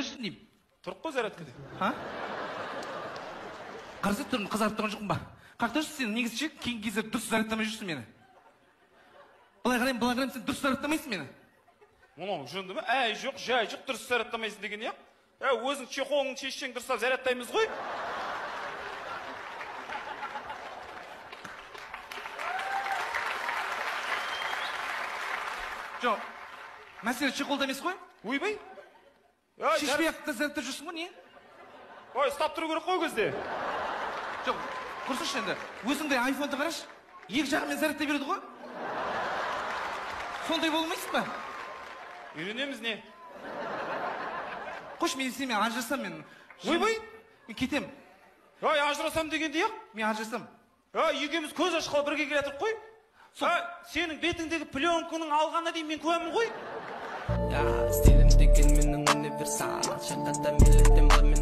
жүрсің деймін. Тұрып қой зарядкада. А? Қараса тұрмын, қызарып тұрған жоқпын ба? Қаяқта жүрсің сен? Негізі ше, кейінгі кезде дұрыс зарядтамай жүрсің мені. Былай қараймын, былай қараймын, сен дұрыс зарядтамайсың мені. Мынау жынды ма? Әй жоқ, жай жоқ, дұрыс зарядтамайсың деген не? Ә, өзің чехолыңды шешсең дұрыстап зарядтаймыз ғой. Жоқ, мәселе чехолда емес қой. Ойбай. Шешпей ақ та зарядтап жүрсің ғой, не? Ой, ұстап тұру керек қой кезде. Жоқ, құрсыншы енді. Өзіңде айфонды қарашы, екі жағымен зарядтай береді ғой. Сондай болмайсың ба? Үйренеміз не? Қойшы, мен сенімен ажырасам мен. Ойбай! Мен кетемін. Ой, ажырасам дегенде ақ? Мен ажырасам. Ой, екеуміз көз ашқалы бірге келе жатырмық қой. Сенің бетіңдегі пленканың алғанына дейін мен куәмін ғой. Стилім деген менің универсал. Шақата милетім бар.